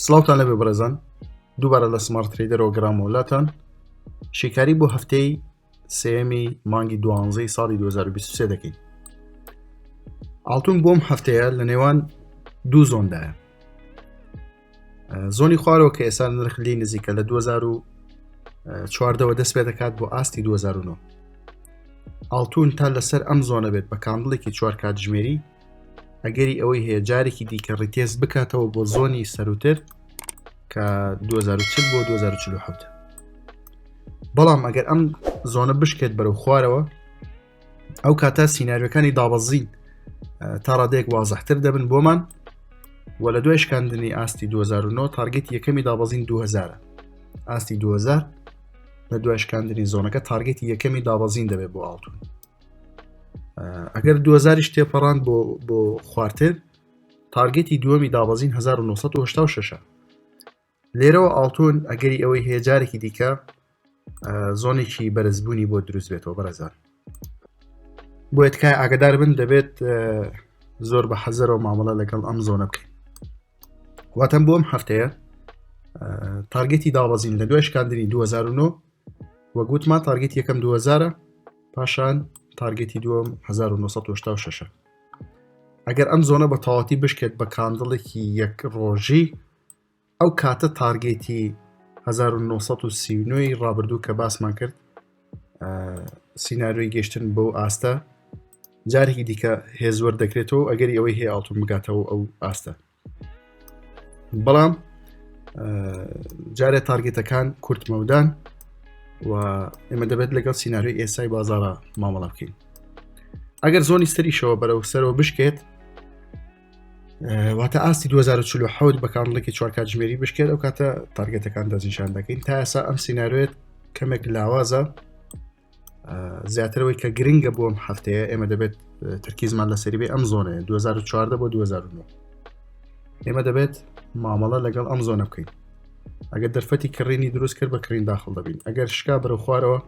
سڵاوتان لەبێ بەڕێزان دووبارە لە سمارت تریدەرەوە گەڕامەوە لاتان شیکاری بۆ هەفتەی سێمی مانگی دوانزەی ساڵی 2023 دەکەین ئاڵتون بۆم هەفتەیە لە نێوان دوو zone دایە zone ی خوارەوە کە ئێستا نرخ لی نزیکە لە 2014ەوە دەست پێ دەکات بۆ ئاستی 2009 ئاڵتون تا لەسەر ئەم zone ە بێت بە candle ێکی چوار کاتژمێری ئەگەری ئەوەی هەیە جارێکی دیکە retest بکاتەوە بۆ zone ی سەروتر کە 2040 بۆ 2047 بەڵام ئەگەر ئەم zone ە بشکێت بەرەو خوارەوە ئەو کاتە سیناریۆکانی دابەزین تا ڕادەیەک وازحتر دەبن بۆمان و لە دوای شکاندنی ئاستی 2009 target ی یەکەمی دابەزین 2000 ئاستی 2000 لە دوای شکاندنی zone ەکە target ی یەکەمی دابەزین دەبێت بۆ ئاڵتون ئەگەر 2000 تێپەڕاند بۆ بۆ خوارتر target ی دووەمی دابەزین 1986 لێرەوە ئاڵتون ئەگەری ئەوەی هەیە جارێکی دیکە zone ێکی بەرزبوونی بۆ دروست بێتەوە بەڕێزان بۆیە تکای ئاگدار بن دەبێت زۆر بە حەزەرەوە مامەڵە لەگەڵ ئەم zone ە بکەین واتەم بۆم هەفتەیە target ی دابەزین لە دوای شکاندنی 2009 وە گوتمان target ی یەکەم 2000 پاشان target ی دووەم 1986 ئەگەر ئەم zone ە بە تەواتی بشکێت بە candle ێکی یەک ڕۆژی ئەو کاتە target ی 1939 ی ڕابردوو کە باسمان کرد سیناریۆی گەشتن بەو ئاستە جارێکی دیکە هێزوەر دەکرێتەوە ئەگەری ئەوەی هەیە ئاڵتون بگاتەوە ئەو ئاستە بەڵام جارێ target ەکان کورتمەودان و ئێمە دەبێت لەگەڵ سیناریۆی ئێسای بازارە مامەڵە بکەین ئەگەر zone ی سەریشەوە بەرەو سەرەوە بشکێت واتە ئاستی 2047 بە candle ێکی چوار کاتژمێری بشکێت ئەو کاتە target ەکان دەستنیشان دەکەین تا ئێستا ئەم سیناریۆیەت کەمێک لاوازە زیاترەوەی کە گرنگە بۆ ئەم هەفتەیە ئێمە دەبێت تەرکیزمان لەسەری بێ ئەم zone ەیە 2014 بۆ 2009 ئێمە دەبێت مامەڵە لەگەڵ ئەم zone ە بکەین ئەگەر دەرفەتی کڕینی دروست کرد بە کڕین داخل دەبین ئەگەر شکا بەرەو خوارەوە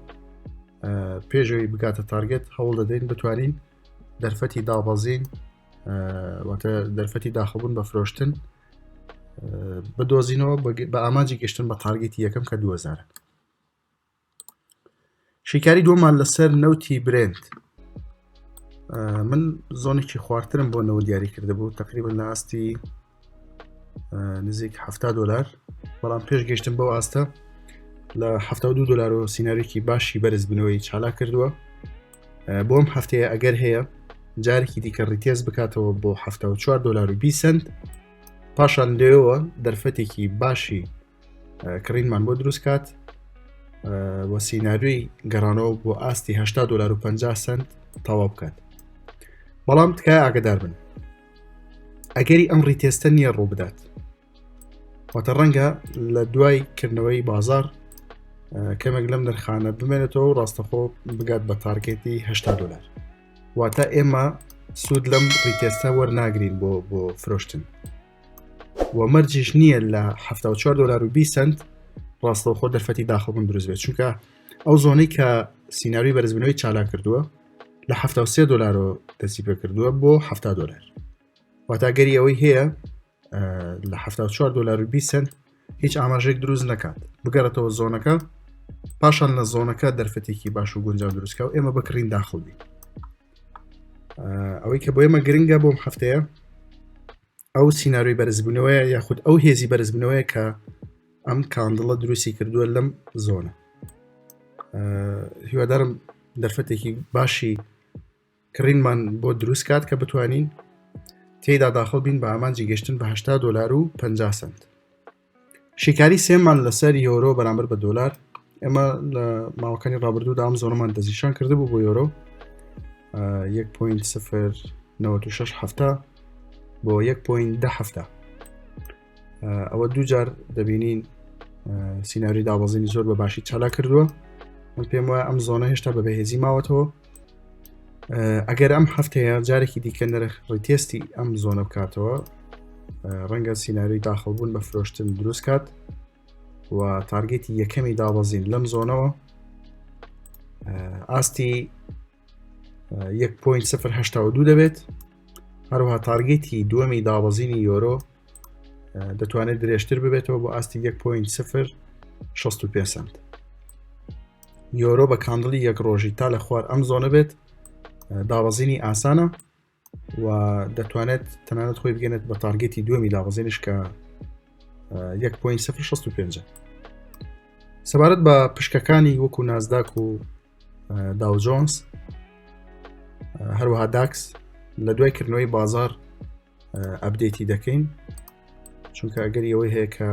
پێشەوەی بگاتە target هەوڵ دەدەین بتوانین دەرفەتی دابەزین واتە دەرفەتی داخڵبوون بە فرۆشتن بدۆزینەوە بە ئامانجی گەشتن بە target ی یەکەم کە 2000 شیکاری دووەمان لەسەر نەوتی برێنت من zone ێکی خوارترم بۆ نەوە دیاری کردبوو تقریبا لە ئاستی نزیک ه دلار بەڵام پێش گەشتن بەو ئاستە لە 72 دلار و سیناریۆیەکی باشی بەرزبوونەوەی چالا کردووە بۆم هەفتەیە ئەگەر هەیە جارێکی دیکە retest بکاتەوە بۆ 74 دلار و 20 سنت پاشان لێەوە دەرفەتێکی باشی کڕینمان بۆ دروست کات و سیناریۆی گەڕانەوە بۆ ئاستی 80 دلار و 50 سنت تەواو بکات بەڵام تکای ئاگدار بن ئەگەری ئەم retest ە نییە ڕوو بدات واتە ڕەنگە لە دوای کردنەوەی بازار کەمێک لەم نرخانە بمێنێتەوە و ڕاستەخۆ بگات بە target ی 80 دلار واتە ئێمە سوود لەم retest ە وەرناگرین بۆ بۆ فرۆشتن و مەرجیش نییە لە 74 دلار و 20 سنت ڕاستەوخۆ دەرفەتی داخڵبوون دروست بێت چونکە ئەو zone ەی کە سیناریۆی بەرزبوونەوەی چالاک کردووە لە 73 دلارەوە دەستی پێ کردووە بۆ 70 دلار واتە ئەگەری ئەوەی هەیە لە 74 دلار و 20 سنت هیچ ئاماژێک دروست نکات بگەڕێتەوە zone ەکە پاشان لە zone ەکە دەرفەتێکی باش و گونجاو دروستکە و ئێمە بکڕین داخڵ بین ئەوەی کە بۆ ئێمە گرنگە بۆم هەفتەیە ئەو سیناریۆی بەرزبوونەوەیە یاخود ئەو هێزی بەرزبوونەوەیە کە ئەم candle ە دروستی کردووە لەم zone ە هیوادارم دەرفەتێکی باشی کڕینمان بۆ دروست کات کە بتوانین تێدا داخڵ بین بە ئامانجی گەشتن بە 80 دلار و 50 سنت شیکاری سێمان لەسەر یۆرۆ بەرامبەر بە دۆلار ئێمە لە ماوەکانی ڕابردوودا ئەم zone ەمان دەستنیشان کردبوو بۆ یۆرۆ 1.096 هەفتە بۆ 1.10 هەفتە ئەوە دووجار دەبینین سیناریۆی دابەزینی زۆر بە باشی چالا کردووە من پێم وایە ئەم zone ە هێشتا بە بەهێزی ماوەتەوە ئەگەر ئەم هەفتەیە جارێکی دیکە نرخ retest ی ئەم zone ە بکاتەوە ڕەنگە سیناریۆی داخڵبوون بە فرۆشتن دروست کات و target ی یەکەمی دابەزین لەم zone ەوە ئاستی 1.082 دەبێت هەروها target ی دووەمی دابەزینی یۆرۆ. دەتوانێت درێژتر ببێتەوە بۆ ئاستی 1.065 سنت. یۆرۆ بە candle ی یەک ڕۆژی تا لە خوار ئەم zone ە بێت دابەزینی ئاسانە و دەتوانێت تەنانەت خۆی بگەنێت بە target ی دووەمی دابەزینیش کە 1.065 سەبارەت بە پشکەکانی وەکو نازداک و داو جۆنس هەروەها داکس لە دوای کردنەوەی بازار update ی دەکەین چونکە ئەگەر ئەوەی هەیە کە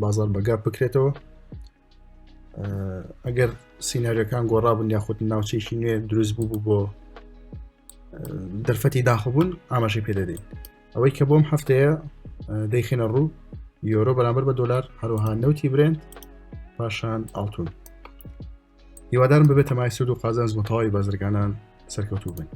بازار بە gap بکرێتەوە ئەگەر سیناریۆکان گۆڕابن یاخود ناوچێکی نوێ دروست بوو بوو بۆ دەرفەتی داخڵبوون ئاماژەی پێدەدەین ئەوەی کە بۆم هەفتەیە دەیخینە ڕوو یۆرۆ بەرامبەر بە دۆلار هەروەها نەوتی برێنت پاشان ئاڵتون هیوادارم ببێتە مای سود و قازانج بۆ تەواوی بازرگانان سەرکەوتوو بن.